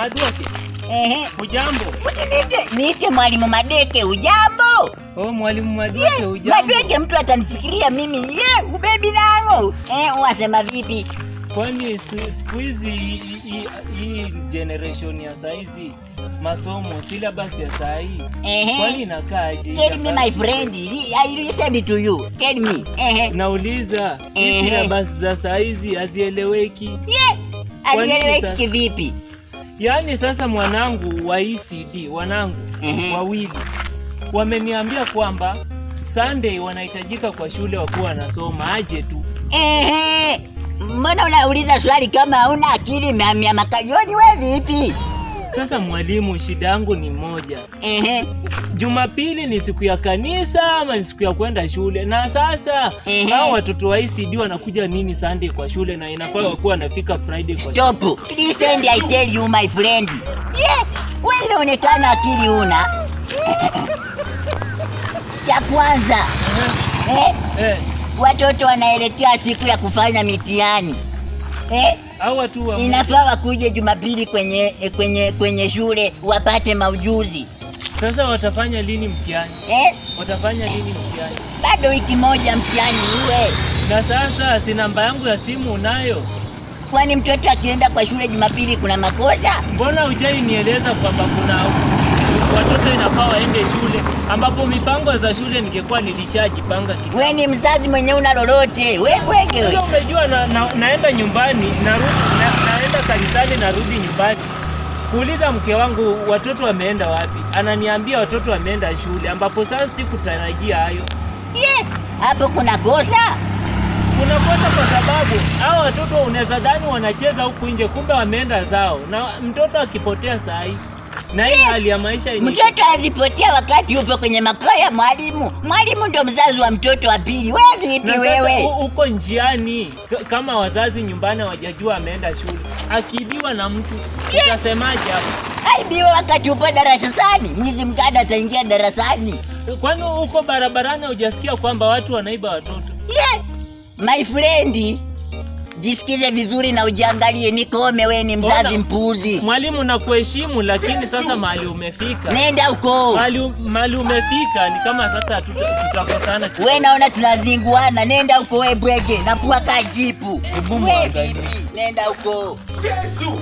Madweke. Ehe. Hujambo? Usiniite, niite mwalimu Madeke, hujambo? Oh, mwalimu Madweke, Ye, hujambo? Madweke mtu atanifikiria mimi, ye, ubebi nango. Wasema vipi? Kwani siku hizi hii generation ya saizi masomo syllabus ya saa hii kwani inakaaje? Tell me, my friend, I listen to you. Tell me. Ehe. Nauliza, hii syllabus za saa hizi hazieleweki. Ye, Kwa nini hazieleweki sasa? Kivipi? Yaani sasa mwanangu wa ECD, wanangu wawili wameniambia kwamba Sunday wanahitajika kwa shule wakuwa wanasoma aje tu. Ehe. Mbona unauliza swali kama hauna akili mamia makajoni we vipi? Sasa mwalimu, shida yangu ni moja. Jumapili ni siku ya kanisa ama ni siku ya kwenda shule? Na sasa hao watoto wa ECD wanakuja nini Sunday kwa shule na inafaa wakuwa wanafika Friday kwa shule? Stop. Listen, I tell you, my friend. Yeah, wewe inaonekana akili una. Cha kwanza, watoto wanaelekea siku ya kufanya mitihani. Hao watu wa Inafaa wakuje Jumapili kwenye shule wapate maujuzi. Sasa watafanya lini mtihani? Eh? Watafanya lini mtihani? Bado wiki moja mtihani uwe. Na sasa si namba yangu ya simu unayo? Kwani mtoto akienda kwa shule Jumapili kuna makosa? Mbona hujai nieleza kwamba kuna watoto inafaa waende shule, ambapo mipango za shule ningekuwa nilishajipanga kitambo. We ni mzazi mwenye una lolote. We kwege we. Sasa umejua naenda nyumbani, narudi, naenda kanisani, narudi nyumbani kuuliza mke wangu watoto wameenda wapi, ananiambia watoto wameenda shule, ambapo sasa sikutarajia hayo. Ye, hapo kuna kosa? Kuna kosa kwa sababu hao watoto unaweza dhani wanacheza huku nje, kumbe wameenda zao, na mtoto akipotea saa hii na hii hali ya maisha yenye Mtoto azipotea wakati yupo kwenye makao ya mwalimu. Mwalimu ndo mzazi wa mtoto wa pili. We vipi na sasa wewe? uko njiani kama wazazi nyumbani hawajajua ameenda shule, akiibiwa na mtu utasemaje hapo? Aibiwe wakati upo darasani. Mwizi mkada ataingia darasani. Kwani uko barabarani hujasikia kwamba watu wanaiba watoto? Ye, my friend, jisikize vizuri na ujiangalie. Nikome, we ni mzazi Ona. mpuzi. Mwalimu, nakuheshimu, lakini sasa mahali umefika, Nenda huko. mahali umefika ni kama sasa tutakosana. We naona tunazinguana. Nenda huko we bwege, napua kajipu. Hebu We muangalie. vipi? Nenda huko. Yesu.